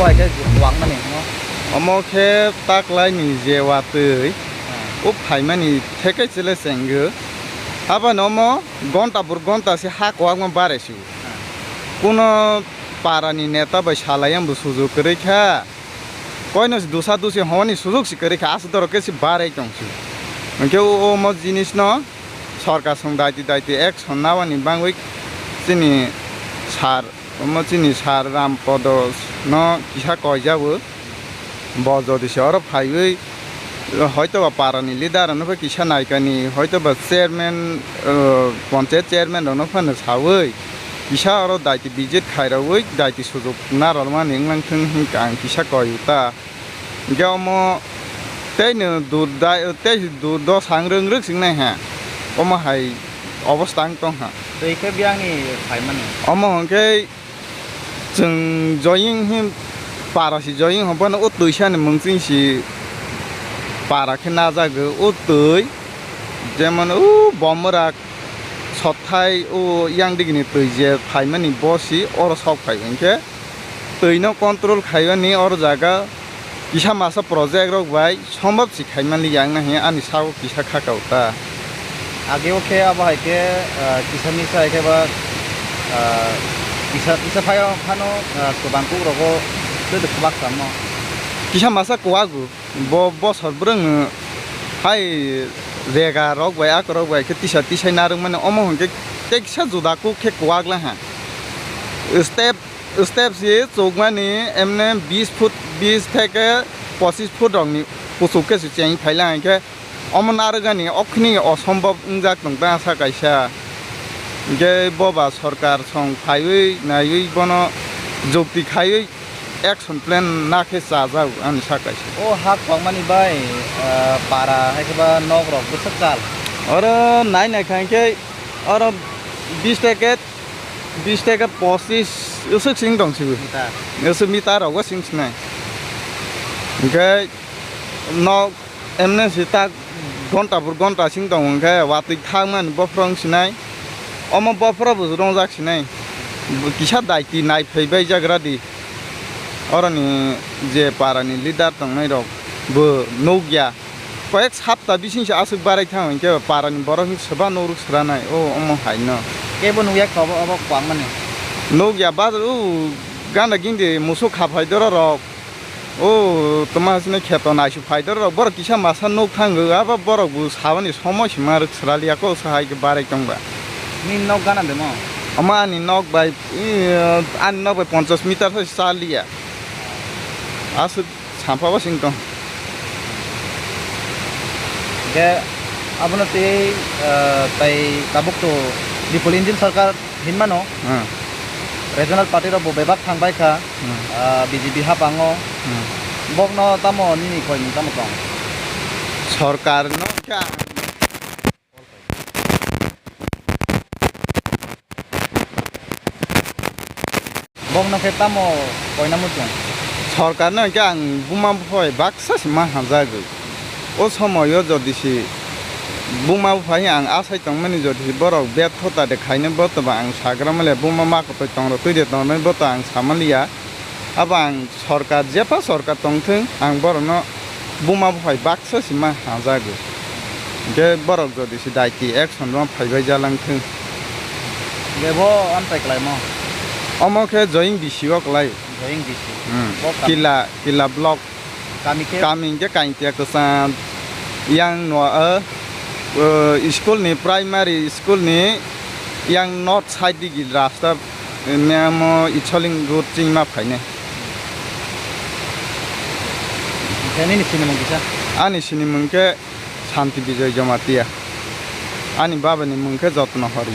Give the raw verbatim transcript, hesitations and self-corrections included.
Hai khe kwbangmani hwngo. Omo khe taklaini je watwi, hmm, o phaimani thekai chwle chenggo. Aboni omo gonta bur gonta se ha kwbangma bare si. Hmm. Kuno parani neta bai salai ang bo sujuk kwrwi kha. Koino se dusa dusi hwnmani sujuk se kwrwi kha, aswk dorok khe se barwi tong si. Hwnkhe o, omo jinisno sorkar song daiti daiti action nabani bangwi chini sir, omo chini sir Rampodo no kisa koijabo. Bo jodi se oro phaiwi, hoito ba parani leader rokno kisa naikani, hoito ba chairman, uh, panchayat chairman rokno phano sawi, kisa oro daiti visit khairawi daiti sujuk narwkmani wnglang thung hwnka ang kisa koi ta. Hwnkhe omo tei no dur dai, tei dur dosa wng rwng rwk sing nai ha. Omo hai obostha wng tong ha. Twi khe biyangni phaimani. Omo hwnkhe chwng joying hin para si joying hwn phano o twi sani mung ching si para khe najago o twi. Jemon o bomrak sothai o yang digini twi je phaimani bo si oro sok phai hwnkhe twi no control khaimani oro jaga kisa masa project rok bai sombab si khaimani yang na hi ani sao kisa khakao ta. Ageo khe abo hai khe, ah, kisa misa hai khe ba, ah, kisa, kisa phaio phano, ah, kwbang kuk rogo tei kwbak samo. Kisa masa kuago. Bo bosor bwrwngno hai rega rok bai akorok bai khe tisa tisai narwkmani omo hwnkhe tei kisa juda kuk khe kuak lai ha. Step, step si chukmani emne bis foot, bis theke pochis foot rokni kuchuk khe se cheng phai lai hwnkhe omo narwkani okhini osombob wngjak tong ta sa kaisa. Hwnkhe bo ba sorkar song phaiwi naiwi bono jukti khaiwi action plan na khe chajak ani sa kaisa. O ha kwbangmani bai, ah, para hai khe ba nok rok bwswk kal. Oro nai nai kha hwnkhe oro bis teke, bis teke pochis usuk sing tong sibu. Meter. Usuk meter rogo sing sinai. Hwnkhe nok emne si tak gonta bur gonta sing tong hwnkhe watwi thangmani bophorong sinai. Omo bophoro bo rongjak sinai. Bo kisa daiti nai phai bai jagra di. Oroni je parani leader tongnai rok bo nukya. Koyek sapta bising se aswk barai thang hwnkhe parani borok ni swba nukruk swranai o omo hai no. Kebo nukya khe obo, obo kwbangmani. Nukya bazar o gana gindi musuk kha phai doro rok. O toma hasino kheto naisuk phai doro rok borok kisa masa nuk thango abo borok bo sabani somoi se ma rwk swraliya ko sa hai khe barai tongba. Nini nok gana de mo? Omo ani nok bai, ani nok bai ponchas meter se chaliya. Aswk sampha bo sing tong. Hwnkhe abono tei, ah, tai tabuk to Bipul Engine sarkar hinmano. Hmm. Regional party rok bo bebak thang bai kha, hmm, ah, B J P hapango. Hmm. Bokno tamo nini koi ni tamo tong? Sorkar no kha. Bokno khe tamo koina muchung? Sorkarno hwnkhe ang buma buphai baksa se ma hamjagwi. O somoio jodi se buma buphai ang asai tongmani jodi se borok berthota de khainai bo to ba ang sagra male buma ma kotoi tongrok twi de tongnai bo to ang samaliya. Abo ang sorkar, jepha sorkar tongthwng, ang borokno buma buphai baksa sima hamjago. Hwnkhe borok jodi se daiti action rwna phaibai jalangthwng. Bebo amtai kwlaimo? Omo khe joying bisi o kwlai. Joying bisi. Hmm. Bo kami? Kila, Kila block. Kami khe? Kami hwnkhe Kaintia kwchang. Yang no, o, o, school ni, primary school ni yang north side digi rasta. Memo Icholing road chingma phainai. Hwnkhe nini sinimung kisa? Ani sinimung khe Santi Bijoy Jamatia. Ani babani mung khe Jotno Hori.